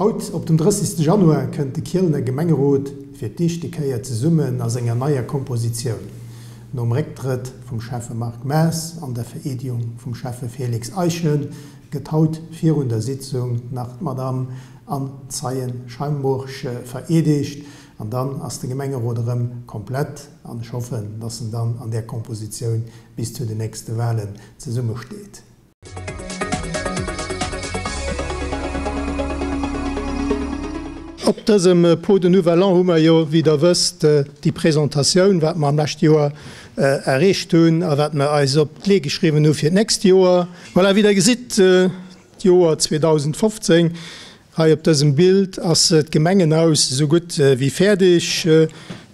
Haut, op dem 30. Januar, kënnt de Kielener Gemengerot fir d'éischte Kéier zesummen a senger neier Kompositioun, nom Récktrëtt vum Schäffe Marc Maas an der Vereedegung vum Schäffe Félix Eischen gëtt haut virun der Sitzung nach d'Madamm Anne Zeyen-Scheimburg vereedegt an dann ass de Gemengerot erëm komplett an ech hoffen, dass en dann an där Kompositioun bis zu den nächste Wahlen zesummesteet. Op dësem Pot de Nouvel An hu mer jo, wéi Der wësst, déi Presentatioun, wat mer am leschte Joer erreecht hunn a wat mer eis op d'Lee geschriwwen hu fir d'nächst Joer. Voilà, wéi Der gesitt, d'Joer 2015 Hei op dësem Bild ass d'Gemengenhaus esou gutt wéi fäerdeg.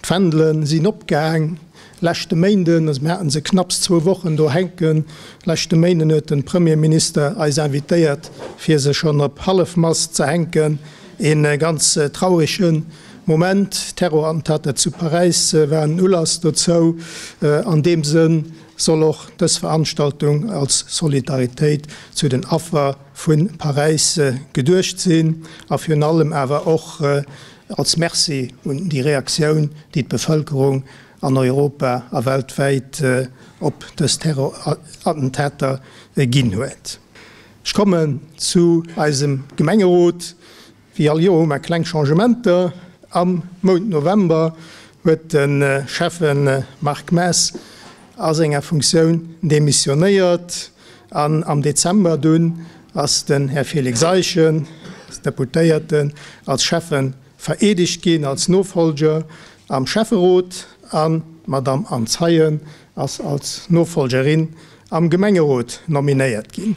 D'Fändele sinn opgehaang leschte Méinden, also mir haten se knapps zwou Wochen do hänken. Leschte Méinden huet de Premierminister eis invitéiert, fir se schonn op Hallefmast ze hänken. Ee ganz traurege Moment. D'Terrorattentater zu Paräis waren Ulass dozou. An deem Sënn soll och dës Veranstaltung als Solidaritéit zu den Affer vu Paräis geduecht sinn a virun allem awer och als Merci un déi Reaktioun, déi d'Bevëlkerung an Europa a weltwäit op dës Terrorattentater ginn huet. Ech kommen zu eisem Gemengerot. Wéi all Joer hu mer kleng Changementer. Am Mount November huet de Schäffe Marc Maes a senger Funktioun demissionéiert an am Dezember dunn ass den Här Félix Eischen, Deputéierten, als Schäffe vereedegt ginn als Nofolger am Schäfferot an d'Madamm Anne Zeien ass als Nofolgerin am Gemengerot nominéiert ginn.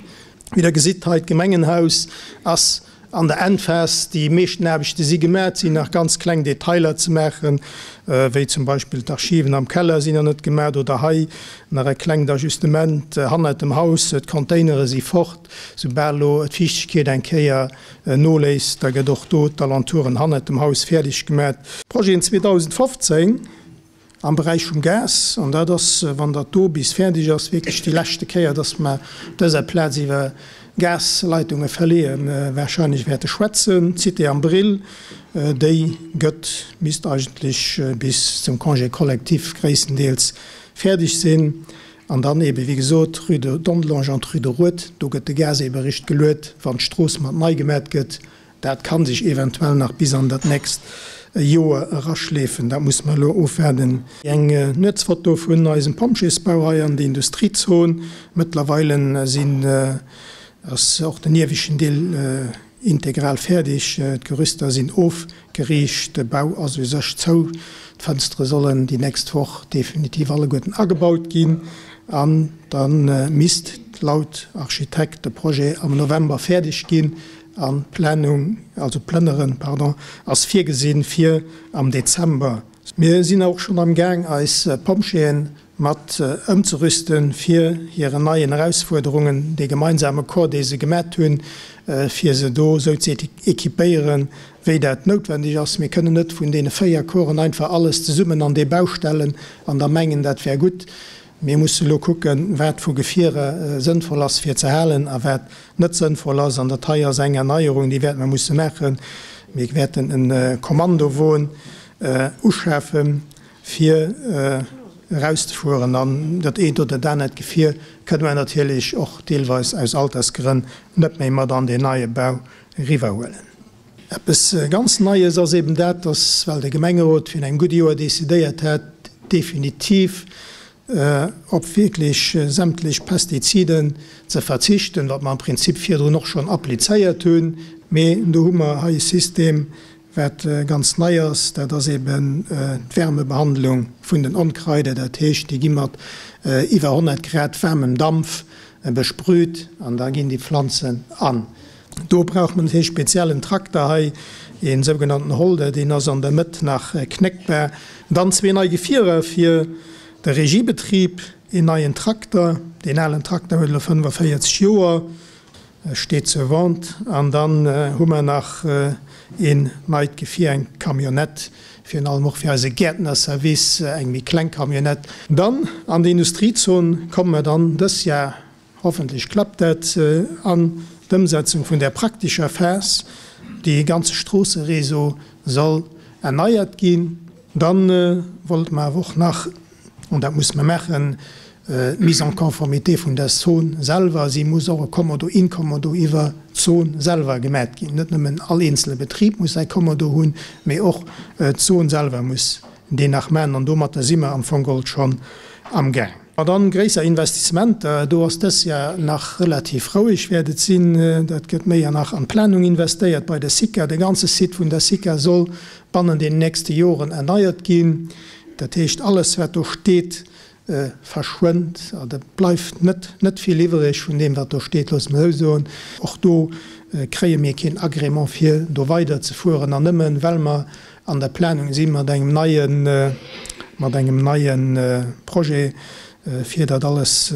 Wéi der gesitt hei, d'Gemengenhaus ass An der Endphas, déi meeschten Aarbechte si gemaach, et sinn nach ganz kleng Detailer ze maachen, wéi zum Beispill d'Archiven am Keller sinn nach net gemaach oder hei nach e klengt Ajustement hannert dem Haus, d'Containere si fort. Soubal elo d'Fiichtegkeet eng Kéier noléisst, da gëtt och do d'Alentouren hannert dem Haus fäerdeg gemaach. Projeten 2015. Am Beräich vum Gas, an dat ass, wann dat do bis fäerdeg ass, wierklech déi leschte Kéier, dass mer op dëser Plaz iwwer Gasleitunge verleeë wahrscheinlech wäerte schwätzen. D'Cité am Brill, déi gëtt, misst eigentlech bis zum Congé collectif gréisstendeels fäerdeg sinn. An dann eebe wéi gesot d'Rue de Dondelange an d'Rue de Rued, do gëtt de Gas eebe eréischt geluet, wann d'Strooss mat nei gemat gëtt. Dat ka sech eventuell nach bis an dat nächst Joer eraschleefen, dat musse mer elo ofwaarden. Eng Nuetsfoto vun eisem Pompjeesbau hei an der Industriezon. Mëttlerweile sinn, ass och den ieweschten Deel integral fäerdeg, d'Gerüster sinn ofgeriicht, de Bau ass u sech zou. D'Fënstere sollen déi nächst Woch definitiv alleguerten agebaut ginn an da misst laut Architekt de Projet am November fäerdeg ginn. An d'Planung, also d'Plënneren, pardon, ass virgesinn fir am Dezember. Mir sinn och schonn am Gaang eis Pompjeeën mat ëmzerüsten fir hiren neien Erausfuerderungen, dee gemeinsame Corps dee se gemat hunn, fir se do esou ze équipéieren wéi dat noutwendeg ass. Mir kënnen net vun deene 4 Corpsen einfach alles zesummen an dee Bau stellen an da mengen dat wär gutt. Mir musse elo kucken, wat vu Gefierer sënnvoll ass fir ze halen a wat net sënnvoll ass. An dat hei ass eng Erneierung, déi wäerte mer musse maachen. Mir wäerten e Kommandowon uschafen, fir erauszefueren. An dat eent oder dat anert Gefier kënne mer natierlech och deelweis aus Altersgrënn net méi mat an deen neie Bau eriwwerhuelen. Eppes ganz Neies ass eben dat, dass, well de Gemengerot virun engem gudde Joer decidéiert hat, definitiv op wierklech sämtlech Pestiziden ze verzichten, wat mer am Prinzip virdrun och schonn applizéiert hunn, mee do hu mer hei e System, wat ganz nei ass, dat ass eben d'Wärmebehandlung vun den Onkraider. Dat heescht, déi gi mat iwwer 100 Grad waarmem Dampf besprüht an da ginn déi Pflanzen an. Do brauch mer natierlech speziellen Trakter hei, een sougenannten Holder, deen ass an der Mëtt nach knéckbar. Dann zwee nei Gefierer fir de Regiebetrib, een neien Trakter, deen alen Trakter huet elo 45 Joer, steet zur Vente. An dann hu mer nach een neit Gefier, eng Camionnette, virun allem och fir eise Gäertnerservice, eng méi kleng Camionnette. Dann an der Industriezon komme mer dann dës Jar Hoffentlech klappt dat an d'Ëmsetzung vun där praktescher Phas. Dee ganze Stroosseréseau soll erneiert ginn. Da wollte mer awer och nach, an dat musse mer maachen, d'Mise en conformité vun der Zon selwer. Si muss och e Kommodo-Inkommodo iwwer d'Zon selwer gemat ginn. Net nëmmen all eenzele Betrib muss säi Kommodo hunn, mee och d'Zon selwer muss deen nach maachen. An domatter si mer am Fong geholl schonn amgaang. A dann gréisser Investissementer, do ass dës Jar nach relativ roueg, wäert et sinn. Dat gëtt méi an nach an d'Planung investéiert bei der SICA. De ganze Site vun der SICA soll bannen den nächste Joren erneiert ginn. Dat heescht, alles wat do steet, verschwënnt, oder et bleift net net vill iwwereg vun deem wat do steet, loosse mer esou soen. Och do kréie mir keen Agrément fir do weider ze fueren, an nëmmen well mer an der Planung si mat engem neien mat engem neie Projet fir dat alles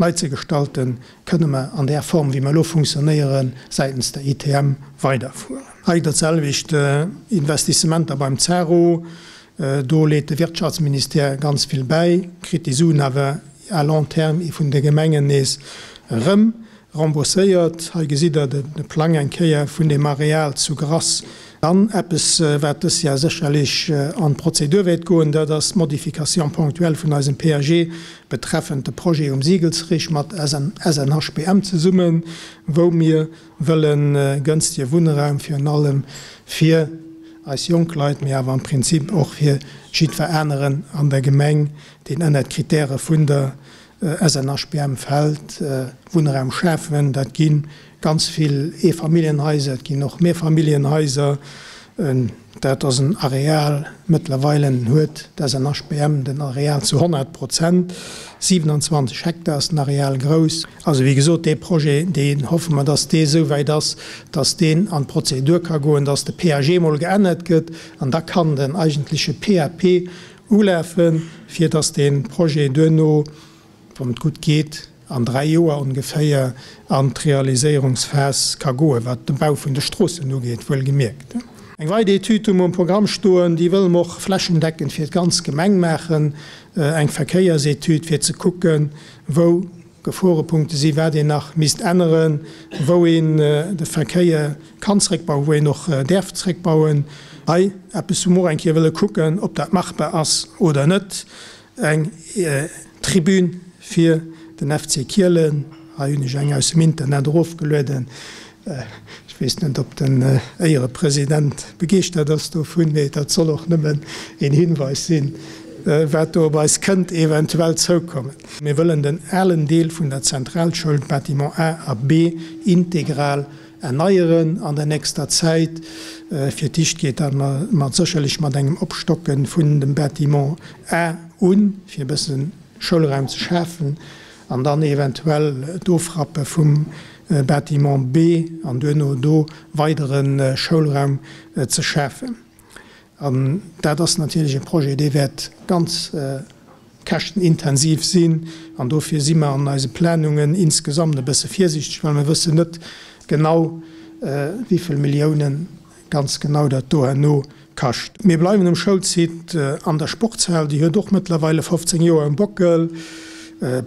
nei ze gestalten, kënne mer an där Form wéi mer elo funktionéieren säitens der ITM weiderfueren. Hei dat selwecht, Investissementer beim CARO, Do leet de Wirtschaftsministère ganz vill bäi, kritt déi Suen awer à long terme vun de Gemengen nees erëm rembourséiert. Hei gesitt Der de Plang eng Kéier vun deem Areal zu Grass. Dann eppes, wat dës Jar sécherlech an d'Prozedur wäert goen, dat ass d'Modification ponctuelle vun eisem PAG betreffend de Projet um Sigelsrich mat SNHBM zesummen, wou mir wëlle gënstige Wunnraum virun allem fir eis jonk Leit, mee awer am Prinzip och fir jiddwer aneren an der Gemeng, deen ënnert d'Kritäre vun der SNHBM fält, Wunnraum schafen. Dat gi ganz vill Eefamilljenhaiser, et ginn och Mehrfamilljenhaiser. Dat ass en Areal, mëttlerweile huet d'SNHBM den Areal zu 100 Prozent, 27 Hektar ass den Areal grouss. Also wéi gesot, dee Projet, deen hoffe mer, dass dee esou wäit ass, dass deen an d'Prozedur ka goen, dass de PAG emol geännert gëtt an da kann den eigentleche PAP ulafen, fir dass dee Projet duerno, wann et gutt geet, an 3 Joer ongeféier an d'Realiséierungsphas ka goen, wat de Bau vun de Stroossen ugeet, wuelgemierkt. Eng weider Etüd hu mer um Programm stoen, déi wëlle mer och flächendeckend fir d'ganz Gemeng maachen, eng Verkéiersetüd, fir ze kucken, wou Geforepunkte si, wat een nach misst änneren, wou een de Verkéier kann zréckbauen, wou een och däerf zréckbauen. Hei eppes, wou mer och eng Kéier wëlle kucken, ob dat machbar ass oder net. Eng Tribün fir den FC Kielen, hei hunn ech eng aus dem Internet erofgelueden. Ech weess net, ob den Éierepresident begeeschtert ass dovun, mee dat soll och nëmmen een Hinweis sinn, wat do op eis kënnt eventuell zoukommen. Mir wëllen den alen Deel vun der Zentralschoul, d'Bâtiment A a B, integral erneieren an der nächster Zäit. Fir d'éischt geet dat mat sécherlech mat engem Opstocke vun dem Bâtiment A un, fir e bësse Schoulraum ze schafen, an dann eventuell d'Ofrappe vum Bâtiment B an duerno do weidere Schoulraum ze schafen. An dat ass natierlech e Projet, dee wäert ganz käschtenintensiv sinn. An dofir si mer an eise Planungen insgesamt e bësse virsiichteg, well mir wëssen net genau, wéivill Milliounen ganz genau dat do herno kascht. Mir bleiwen um Schoulsite an der Sportshal, déi huet och mëttlerweile 15 Joer um Bockel,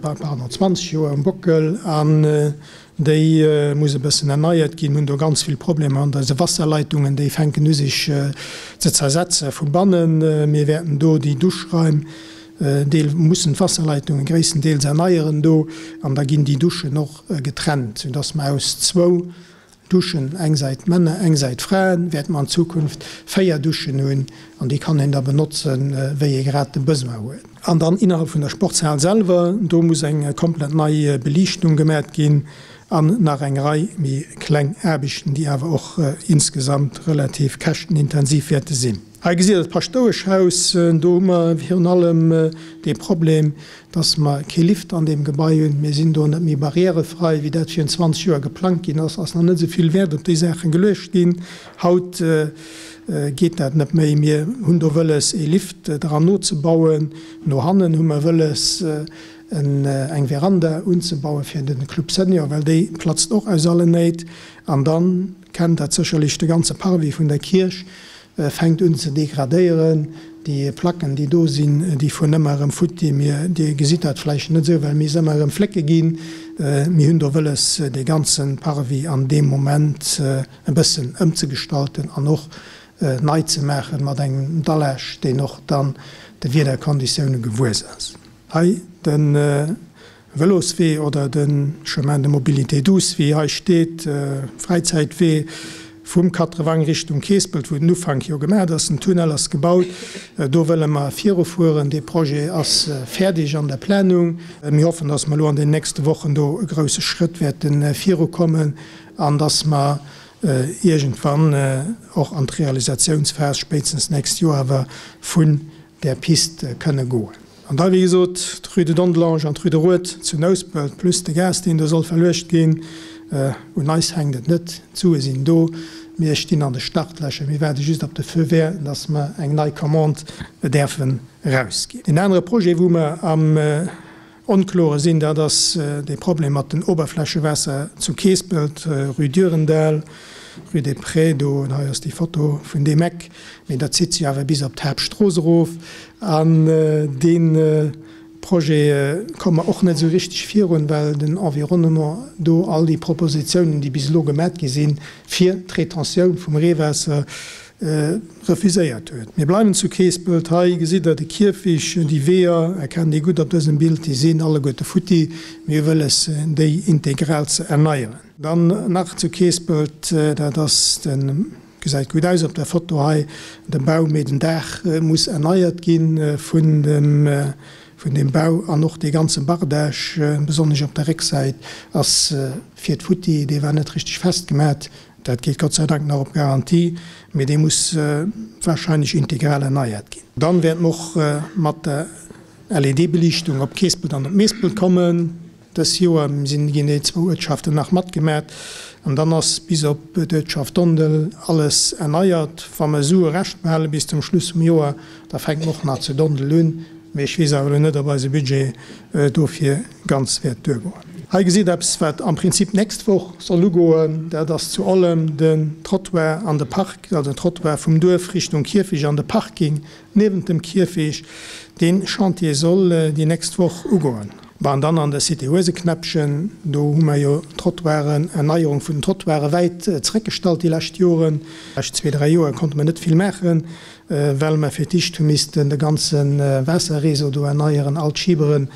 pardon, 20 Joer um Bockel. An Déi muss e bëssen erneiert ginn, hunn do ganz vill Problemer an eise Wasserleitungen, déi fänken u sech ze zersetze vu bannen. Mir wäerten do déi Duschraim, deel mussen d'Wasserleitunge gréisstendeels erneieren do an da ginn déi Duschen och getrennt, soudass mer aus zwou Duschen, eng Säit Männer, eng Säit Fraen, wäerte mer an Zukunft 4 Duschen hunn an déi kann een da benotzen, wéi ee grad de Besoin huet. An dann innerhalb vun der Sportshal selwer, do muss eng komplett nei Beliichtung gemat ginn an nach eng Rei méi kleng Aarbechten, déi awer och insgesamt relativ käschtenintensiv wäerte sinn. Hei gesitt Der d'Paschtoueschhaus. Do hu mer virun allem dee Problem, dass mer kee Lift an deem Gebai hunn. Mir sinn do net méi barrièrefrei, wéi dat virun 20 Joer geplangt ginn ass, ass nach net esou vill Wäert op déi Saache geluecht ginn. Haut geet dat net méi. Mir hunn do wëlles, ee Lift dran nozebauen. No hannen hu mer wëlles, eng Veranda unzebaue fir de Club Senior, well déi platzt och aus allen Néit. An da kennt dat sécherlech, de ganze Parvis vun der Kierch fänkt un ze degradéieren. Déi Placken, déi do sinn, déi fueren ëmmer erëm futti. Mir, Dir gesitt dat vläicht net esou, well mir se ëmmer erëm flécke ginn. Mir hunn do wëlles, dee ganze Parvis an deem Moment e bëssen ëmzegestalten an och nei ze maachen, mat engem Dallage, deen och dann de Wiederkonditioune gewuess ass. Hei de Vëloswee oder de Chemin de mobilité douce, wéi hei steet, Fräizäitwee vum Katrewang Richtung Keespelt, wou den Ufank jo gemaach ass, den Tunnel ass gebaut, do wëlle mer virufueren. Dee Projet ass fäerdeg an der Planung. Mir hoffen, dass mer elo an den nächste Wochen do e grouse Schrëtt wäerte virukommen an dass mer iergendwann och an d'Realisatiounsphas, spéitstens d'nächst Joer awer, vun där Piste kënne goen. An da, wéi gesot, d'Rue de Dondelange an d'Rue de Rued zu Nouspelt, plus de Gas, deen do soll verluecht ginn. Un eis hänkt et net, d'Sue sinn do, mir stinn an de Startlächer, mir waarde just op de Feu vert, dass mer eng nei Commande däerfen erausginn. Deen anere Projet, wou mer am Onklore sinn, dat ass dee Problem mat den Oberflächewaasser zu Keespelt, Rue Durendal, Rue des Prés, do, hei ass déi Foto vun deem Eck, mee dat zitt sech awer bis op d'Haaptstrooss erof. An dee Projet komme mer och net esou richteg virun, well den Environnement do all déi Propositionen, déi bis elo gemat gi sinn, fir d'Retentioun vum Reewaasser refuséiert huet. Mir bleiwen zu Keespelt. Hei gesitt Der de Kierfich, déi Weeër erkennt ee gutt op dësem Bild, déi sinn alleguerte futti. Mir hu wëlles, déi integral ze erneieren. Dann nach zu Keespelt, dat ass de, gesäit gutt aus op der Foto hei, de Bau, mee den Daach muss erneiert gi vun dem, vun deem Bau an och dee ganze Bardage, besonnesch op der Récksäit, ass fir d'futti, dee war net richteg festgemat. Dat geet Gott sei Dank nach op Garantie, mee dee muss wahrscheinlech integral erneiert ginn. Dann wäerte mer och mat der LED-Beliichtung op Keespelt an op Meespelt kommen. Dës Joer sinn, ginn déi zwou Uertschaften nach matgemat an dann ass bis op d'Uertschaft Dondel alles erneiert. Wa mer Sue Rescht behale bis zum Schluss vum Joer, da fänke mer och nach zu Dondel un. Mee ech weess awer elo net, ob eise Budget dofir ganz wäert duergoen. Hei gesitt eppes, wat am Prinzip d'nächst Woch soll ugoen. Dat ass zu Ollem den Trottoir an de Park, also den Trottoir vum Duerf Richtung Kierfecht an de Parking niewent dem Kierfecht. Dee Chantier soll déi nächst Woch ugoen. Bon, an dann an der Cité Hueseknäppchen, do hu mer jo d'Trottoiren, Erneierung vun den Trottoiren wäit zeréckgestallt déi lescht Joren. Déi lescht zwee, dräi Joer konnte mer net vill maachen. well mer fir d'éischt hu missten de ganze Waasserréseau do erneieren, all d'Schiberen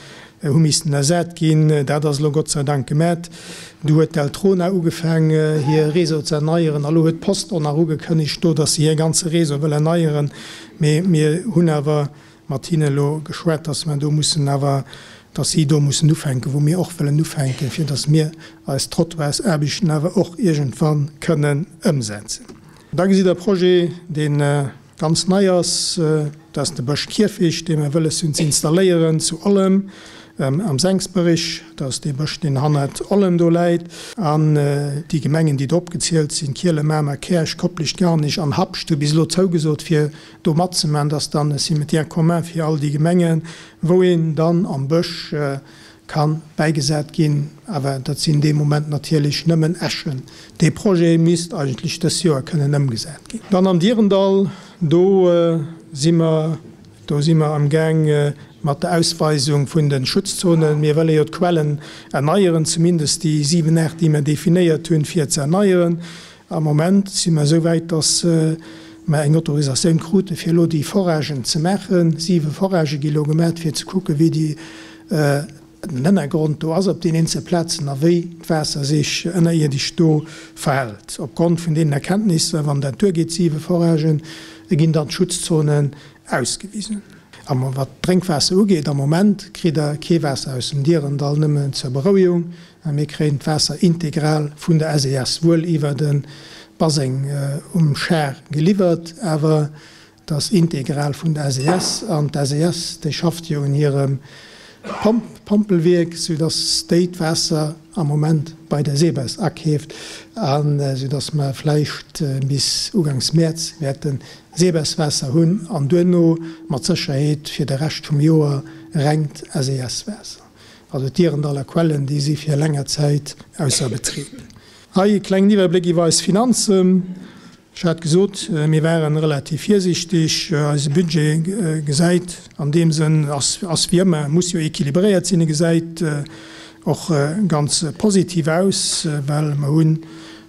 hu missten ersat ginn. Dat ass elo Gott sei Dank gemat. Du huet d'Eltrona ugefaang hir Réseau ze erneieren a lo huet d'Post och nach ugekënnegt do, datt se hir ganze Réseau wëll erneieren. Mee mir hunn awer mat hinne elo geschwat, datt mer do mussen awer, datt si do mussen ufänken, wou mir och wëllen ufänken, fir datt mir eis Trottoirsaarbechten awer och iergendwann kënnen ëmsetzen. Da gesitt Der e Projet, dee ganz nei ass, dat ass de Bësch Kierfecht, dee mer wëlles hunn ze installéieren zu Ollem am Sengsberich. Dat ass dee Bësch, deen hannert Ollem do läit. An déi Gemengen, déi do opgezielt sinn, Kielen, Mamer, Käerch, Koplescht, Garnich an Habscht, hu bis elo zougesot, fir do matzemaachen. Dat ass dann e Cimetière commun fir all déi Gemengen, wou een dann am Bësch Ka bäigesat ginn, awer dat sinn dee Moment natierlech nëmmen Äschen. Dee Projet misst eigentlech dës Joer kënnen ëmgesat ginn. Dann am Direndall, do si mer, do si mer amgaang mat der Ausweisung vun de Schutzzonen. Mir wëlle jo d'Quellen erneieren, zumindest déi 7, 8, déi mer definéiert hunn, fir ze erneieren. Am Moment si mer esou wäit, dass mer eng Autorisatioun krute fir elo déi Foragen ze maachen. Siwe Foragë gi elo gemat, fir ze kucken, wéi déi, den Ënnergrond do ass op deenen eenzele Plazen a wéi d'Waasser sech ënnerierdesch do verhält. Opgrond vun deenen Erkenntnisser, wann dat duergeet, siwe Foragen, ginn dann d'Schutzzonen ausgewisen. A wat d'Drénkwaasser ugeet, am Moment kritt Der kee Waasser aus dem Direndall, nëmmen zur Berouegung, Mir kréien d'Waasser integral vun der SES, wuel iwwer de Baseng um Schar geliwwert, awer et ass integral vun der SES. An d'SES, déi schafft jo un hirem Pompelwierk, soudass déi d'Waasser am Moment bei der SEBES akeeft, a soudass mer vläicht bis ugangs Mäerz wäerte SEBES-Waasser hunn an duerno mat Sécherheet fir de Rescht vum Joer rengt SES-Waasser. Also d'Irendaller Quellen, déi si fir länger Zäit ausser Betrib. Hei e klengen Iwwerbléck iwwer eis Finanzen. Ech hat gesot, mir ware relativ virsiichteg. Eise Budget gesäit an deem Sënn, ass wéi ëmmer, muss jo équilibréiert sinn, e gesäit och ganz positiv aus, well mer hunn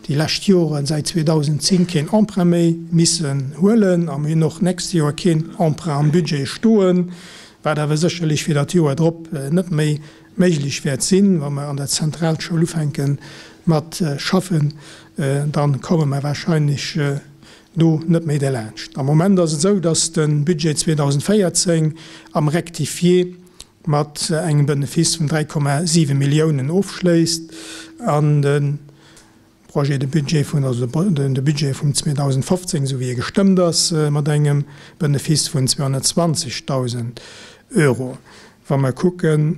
déi lescht Joren, säit 2010, keen Emprunt méi missen huelen a mir hunn och d'nächst Joer keen Emprunt am Budget stoen, wat awer sécherlech fir dat Joer drop net méi méiglech wäert sinn. Wa mer an der Zentralschoul ufänke mat schaffen, da komme mer wahrscheinlech do net méi derlaanscht. Am Moment ass et esou, dass de Budget 2014 am Rectifié mat engem Benefice vun 3,7 Milliounen ofschléisst an de Projet de budget vun, also de Budget vum 2015, esou wéi e gestëmmt ass, mat engem Benefice vun 220.000 Euro. Wa mer kucken,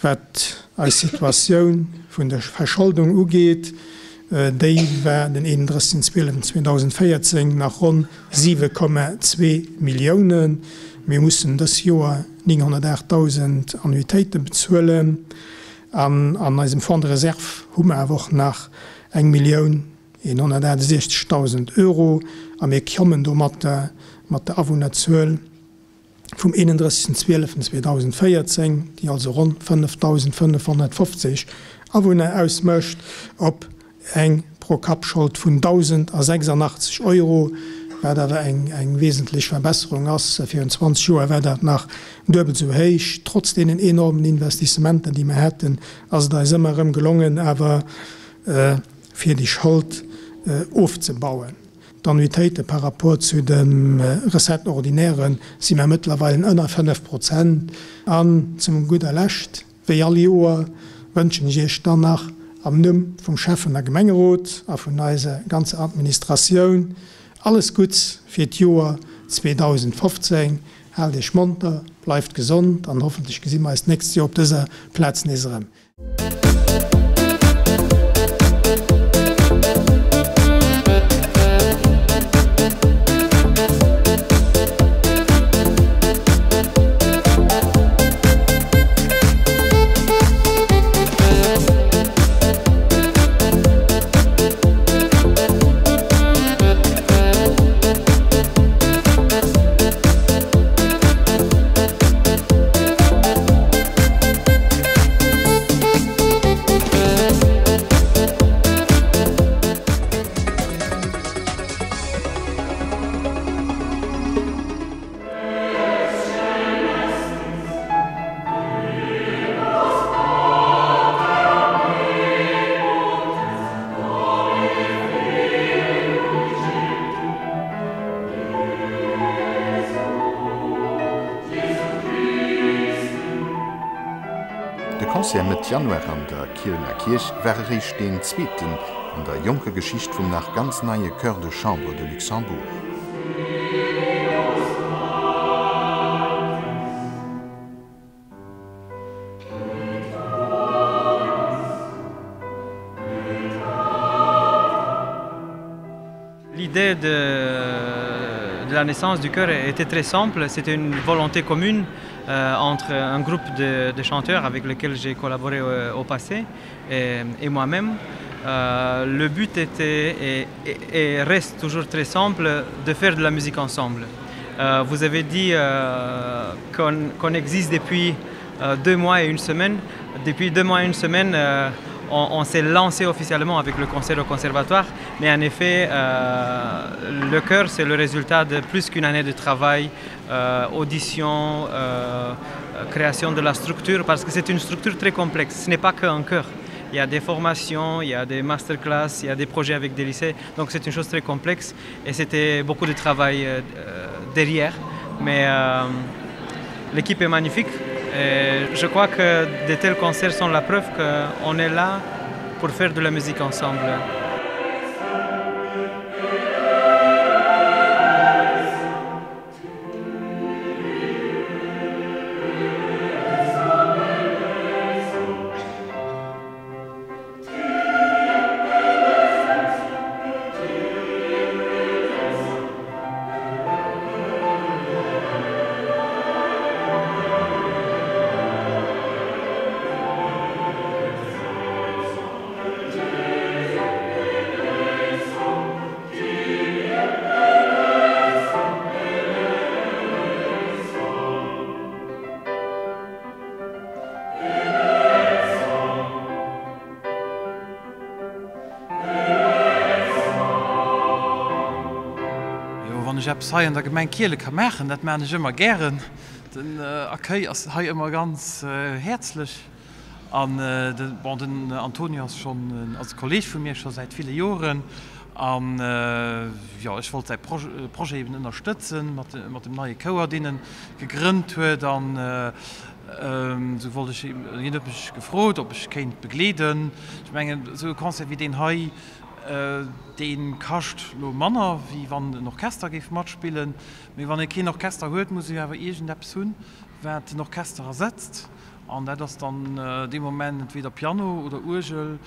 wat eis Situatioun vun der Verscholdung ugeet, déi war den 31.12.2014 nach ronn 7,2 Milliounen. Mir mussen dës Joer 908.000 Annuitéite bezuelen an an eisem Fonds de réserve hu mer awer och nach 1.168.000 Euro a mir kommen domatter mat der Awunnerzuel, vum 31.12.2014, déi also ronn 5.550 Awunner ausmécht, op eng Pro-Kapp-Schold vun 1.086 Euro, wat awer eng wesentlech Verbesserung ass. Virun 20 Joer war dat nach duebel esou héich. Trotz deenen enormen Investissementer, déi mer haten, ass et eis ëmmer erëm gelongen, awer fir déi Schold ofzebauen. D'Annuitéite par rapport zu de Recettes ordinaires si mer mëttlerweil ënner 5 Prozent. An zum gudder Lescht, wéi all Joer, wënschen ech Iech dann nach am Numm vum Schäffen a Gemengerot a vun eiser ganzer Administratioun alles Gutts fir d'Joer 2015. Haalt Iech monter, bleift gesond an hoffentlech gesi mer eis d'nächst Joer op dëser Plaz nees erëm. De Concert Mëtt Januar an der Kielener Kierch war eréischt deen zweeten an der jonker Geschicht vum nach ganz neie Chœur de Chambre de Luxembourg. L'idée de, de la naissance du chœur était très simple, c'était une volonté commune euh, entre un groupe de, de chanteurs avec lesquels j'ai collaboré au, euh, au passé et, et moi-même. Euh, le but était et, et, et reste toujours très simple de faire de la musique ensemble. Euh, vous avez dit euh, qu'on qu existe depuis euh, deux mois et une semaine. Depuis deux mois et une semaine, euh, on, on s'est lancé officiellement avec le concert au conservatoire, mais en effet, euh, le chœur, c'est le résultat de plus qu'une année de travail, euh, audition, euh, création de la structure, parce que c'est une structure très complexe. Ce n'est pas qu'un chœur. Il y a des formations, il y a des masterclass, il y a des projets avec des lycées, donc c'est une chose très complexe et c'était beaucoup de travail euh, derrière. Mais euh, l'équipe est magnifique et je crois que de tels concerts sont la preuve qu'on est là pour faire de la musique ensemble. ech eppes hei an der Gemeng Kiele ka maachen, dat maachen ech ëmmer gären. Den Accueil ass hei ëmmer ganz häerzlech an bon, den Antonio ass schonn, ass e Kolleeg vu mir scho säit ville Joren an jo, ech wollt säi Projet eben ënnerstëtzen mat dem neie Chouer, deen en gegrënnt huet an esou wollt ech, hien huet mech gefrot, ob ech kéint begleeden. Ech mengen, esou e Concert wéi deen hei, dee kascht lo manner, wéi wann en Orchester géif matspillen. Mee wann ee keen Orchester huet, muss ee jo awer iergendeppes hunn, wat den Orchester ersetzt. An dat ass dann dee Moment entweder Piano oder Uergel.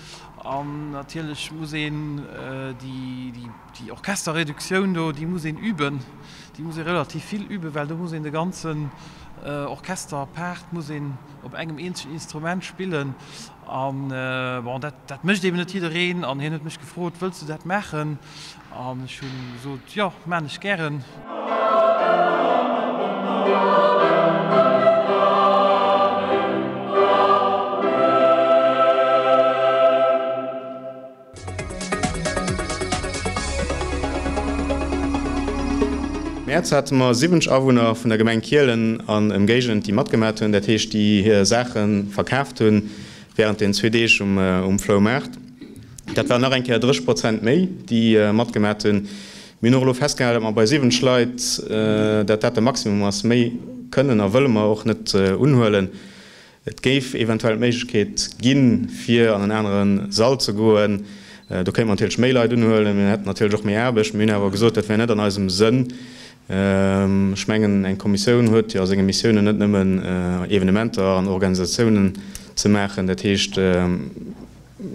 An natierlech muss een déi Orchesterreduktioun do, déi muss een üben. Déi muss ee relativ vill üben, well do muss een de ganzen Orchesterpart muss een op engem eenzegen Instrument spillen. An bon, dat, dat mécht eben net jiddereen. An hien huet mech gefrot, Wëlls du dat maachen? An ech hu gesot, Jo, maan ech gären. Mäerz hate mer 70 Awunner vun der Gemeng Kielen an Ëmgéigend, déi matgemat hunn, dat heescht déi hir Saache verkaaft hunn während den zwee Deeg um Floumaart. Dat waren nach eng Kéier 30 Prozent méi, déi matgemat hunn. Mir hunn och elo festgehalen, datt mer bei 70 Leit, dat dat de Maximum ass. Méi kënnen a wëlle mer och net unhuelen. Et géif eventuell d'Méiglechkeet ginn, fir an en anere Sall ze goen. Do kéinte mer natierlech méi Leit unhuelen, mir hätten natierlech och méi Aarbecht. Mir hunn awer gesot, dat wär net an eisem Sënn. Ech mengen, eng Kommissioun huet jo a senge Missiounen net nëmmen Evenementer an Organisatiounen ze maachen. Dat heescht,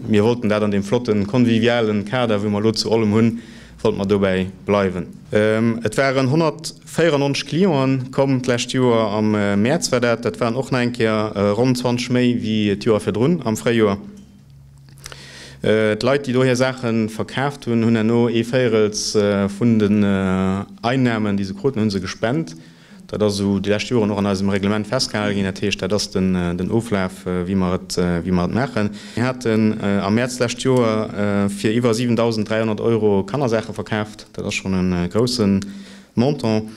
Mir wollten dat an deem flotten, convivialen Kader, wou mer elo zu Ollem hunn, wollte mer dobäi bleiwen. Et waren 194 Clienten komm d'lescht Joer, am Mäerz war dat. Dat waren och nach eng Kéier ronn 20 méi wéi d'Joer virdrun am Fréijoer. D'Leit, déi do hir Saache verkaaft hunn, hunn herno ee Véierels vun den Einnamen, déi se kruten, hu se gespent. Dat ass esou déi lescht Joren och an eisem Reglement festgehale ginn. Dat heescht, dat ass den Oflaf, wéi mer et, wéi mer et maachen. Mir haten am Mäerz d'lescht Joer fir iwwer 7.300 Euro Kannersaache verkaaft. Dat ass schonn e grousse Montant.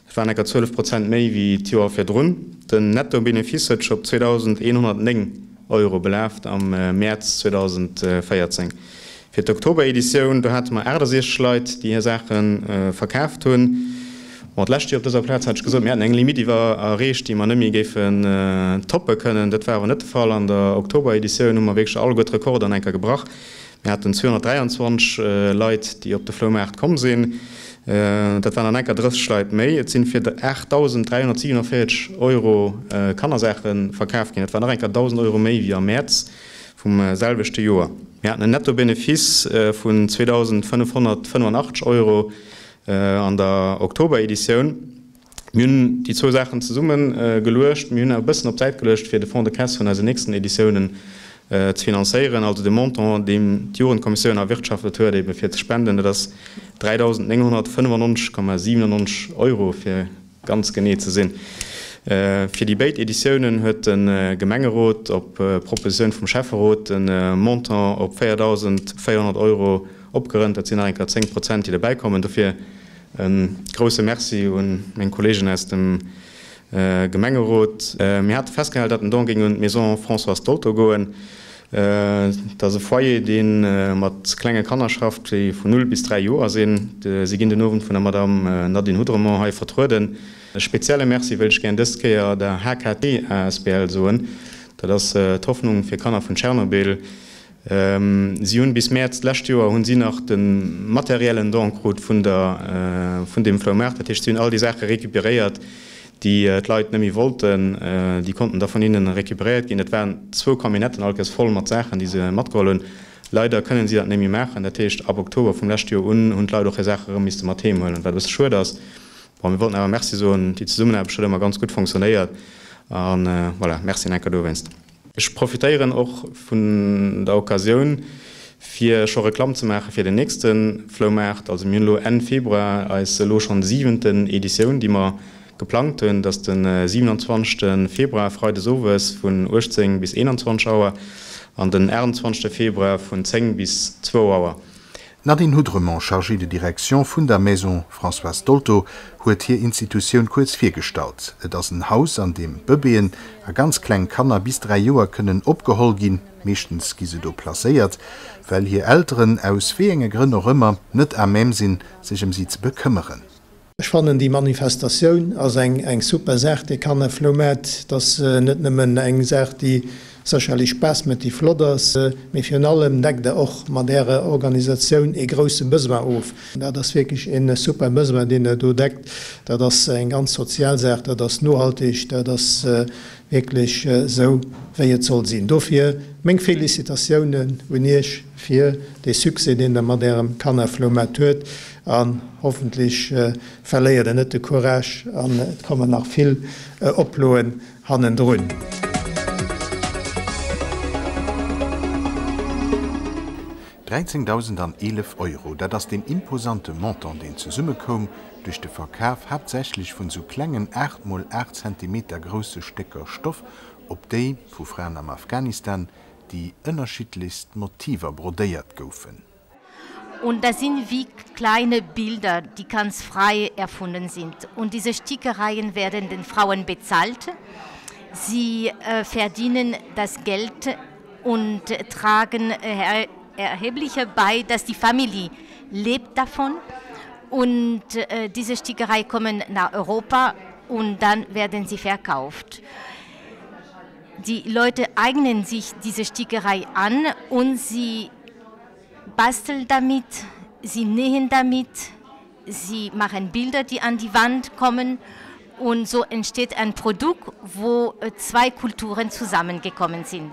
Dat waren enker 12 Prozent méi wéi d'Joer virdrun. Den Netto-Benefice huet sech op 2.109 Euro belaaft am Mäerz 2014. Fir d'Oktober-Editioun, do hate mer 68 Leit, déi hir Saache verkaaft hunn. Bon, d'lescht Joer op dëser Plaz hat ech gesot, mir hätten eng Limitt iwwer erreecht, déi mer net méi géifen toppe kënnen. Dat war awer net de Fall. An der Oktober-Editioun hu mer wierklech alleguer d'Rekorder an enker gebrach. Mir haten 223 Leit, déi op de Floumaart komm sinn. Dat waren an enker 30 Leit méi. Et sinn fir 8.347 Euro Kannersaache verkaaft ginn. Dat war nach enker 1.000 Euro méi wéi am Mäerz. vum selwechte Joer. Mir haten en Netto-Benefice vun 2.585 Euro an der Oktober-Editioun. Mir hunn déi zwou Saachen zesumme geluecht. Mir hunn awer e bëssen op d'Säit geluecht, fir de Fonds de caisse vun eisen nächsten Editiounen ze finanzéieren. Also de Montant, deen d'Jugendkommissioun erwirtschaftet huet, ebe fir ze spenden, dat ass 3.995,97 Euro, fir Ganz genee ze sinn. Fir déi béid Editiounen huet de Gemengerot op Propositioun vum Schäfferot de Montant op 4.400 Euro opgerënnt. Dat sinn nach eng Kéier 10 Prozent, déi dobäi kommen. Dofir e grousse Merci un meng Kolleegen aus dem Gemengerot. Mir hate festgehal, datt den Don géing un d'Maison Françoise Dolto goen. Et ass e Foyer, dee mat klenge Kanner schafft, déi vun 0 bis 3 Joer sinn. Si ginn den Owend vun der Madamm Nadine Houdremont hei vertrueden. E spezielle Merci wéilt ech gären dës Kéier der HKT asbl soen. Dat ass d'Hoffnung fir Kanner vun Tschernobyl. Si hunn bis Mäerz d'lescht Joer hunn si nach de materiellen Don krut vun der vun deem Floumaart. Dat heescht, si hunn all déi Saache recuperéiert, déi d'Leit net méi wollten, déi konnten da vun hinnen recuperéiert ginn. Dat waren zwou Camionnetten all Kéiers voll mat Saachen, déi se matgeholl hunn. Leider kënnen si dat net méi maachen. Dat heescht, ab Oktober vum leschte Joer un hunn d'Leit och hir Saache erëm misste mat heem huelen, wat e bësse schued ass. Bon, mir wollten awer Merci soen. Déi Zesummenaarbecht huet ëmmer ganz gutt fonctionnéiert. A voilà, Merci nach eng Kéier dowéinst. Ech profitéieren och vun der Occasioun, fir scho Reklamm ze maache fir den nächste Floumaart. Also mir hunn elo Enn Februar eis elo schonn siwenten Editioun, déi mer geplangt hunn. Dat ass de 27. Februar, freides owes vun 18 bis 21 Auer an den 28. Februar vun 10 bis zwou Auer. D'Nadine Houdremont, Chargée de direction vun der Maison Françoise Dolto, huet hir Institutioun kuerz virgestallt. Et ass en Haus, an deem Bëbeeën a ganz kleng Kanner bis 3 Joer kënnen opgeholl ginn. Meeschtens gi se do placéiert, well hir Elteren, aus wéi enge Grënn och ëmmer, net à même sinn, sech ëm si ze bekëmmeren. Ech fannen déi Manifestatioun ass eng eng super Saach, dee Kannerfloumaart. Et ass net nëmmen eng Saach déi sécherlech Spaass mécht, déi flott ass, mee virun allem deckt der och mat ärer Organisatioun ee grousse Besoin of. Dat ass wierklech ee super Besoin deen der do deckt. Dat ass eng ganz sozial Saach, dat ass nohalteg, dat ass wierklech esou wéi et soll sinn. Dofir meng Félicitatiounen un iech fir dee Succès deen der mat ärem Kannerfloumaart huet. An hoffentlech verléiert en net de Courage an et kommen nach vill Oploen hannendrun. 13.011 Euro, dat ass deen imposante Montant, deen zesummekoum duerch de Verkaf haaptsächlech vun sou klengen 8 mol 8 Zentimeter grousse Stécker Stoff, op déi, vu Fraen am Afghanistan, déi ënnerschiddlechst Motiver brodéiert goufen. Und das sind wie kleine Bilder, die ganz frei erfunden sind. Und diese Stickereien werden den Frauen bezahlt. Sie äh, verdienen das Geld und tragen äh, erhebliche bei, dass die Familie lebt davon. Und äh, diese Stickerei kommen nach Europa und dann werden sie verkauft. Die Leute eignen sich diese Stickerei an und sie basteln damit, sie nähen damit, sie machen Bilder, die an die Wand kommen und so entsteht ein Produkt, wo äh, zwei Kulturen zusammengekommen sind.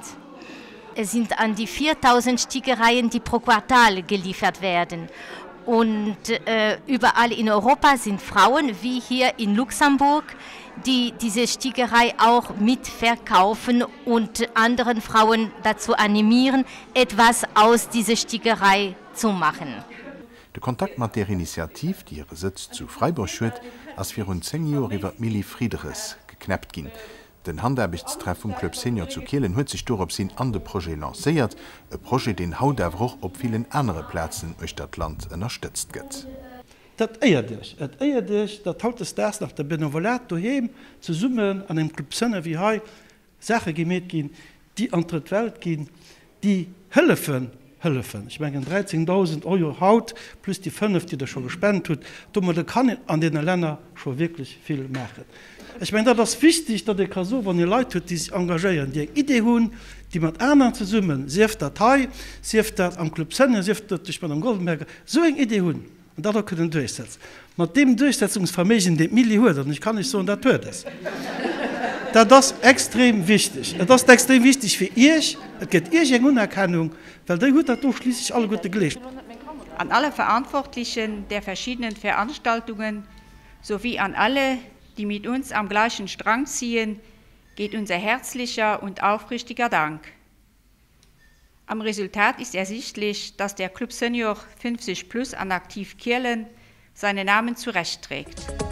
Es sind an die 4000 Stickereien, die pro Quartal geliefert werden. Und äh, überall in Europa sind Frauen, wie hier in Luxemburg, die diese Stickerei auch mitverkaufen und anderen Frauen dazu animieren, etwas aus dieser Stickerei zu machen. De Kontakt mat där Initiativ, déi hire Sëtz zu Freiburg huet, ass virun 10 Joer iwwer d'Milly Friederes geknäppt ginn. Den Handaarbechtstreff vum Club Senior zu Kielen huet sech dorops hin an de Projet lancéiert, e Projet, deen haut awer och op villen anere Plazen uechter d'Land ënnerstëtzt gëtt. Dat éiert Iech. Et éiert Iech, datt hautdesdaags nach de Benevolat doheem zesummen an engem Club Senior wéi hei Saache gemeet ginn, déi an d'drëtt Welt ginn, déi hëllefen, hëllefen. Ech mengen 13.000 Euro haut plus déi 5, déi Der scho gespent hutt, domadder kann een an deene Länner scho wierklech vill maachen. Ech mengen, dat ass wichtig, datt ee ka soen, wann ee Leit huet, déi sech engagéieren, déi eng Idee hunn, déi mat aneren zesummen, sief dat hei, sief dat am Club Senior, sief dat duerch d'Madame Goldenberger, esou eng Idee hunn, An dat och kënnen duerchsetzen. Mat deem Duerchsetzungsverméigen, deen d'Milly huet, an ech kann lech soen, dat huet es, dat ass extrem wichteg. Et ass extrem wichteg fir Iech, et gëtt Iech eng Unerkennung, well Dir hutt dat do schliisslech alleguerte geleescht. An alle Verantwortlichen der verschiedenen Veranstaltungen sowie an alle, die mit uns am gleichen Strang ziehen, geht unser herzlicher und aufrichtiger Dank. Am Resultat ist ersichtlich, dass der Club Senior 50 plus an Aktiv Kirlen seinen Namen zurechtträgt.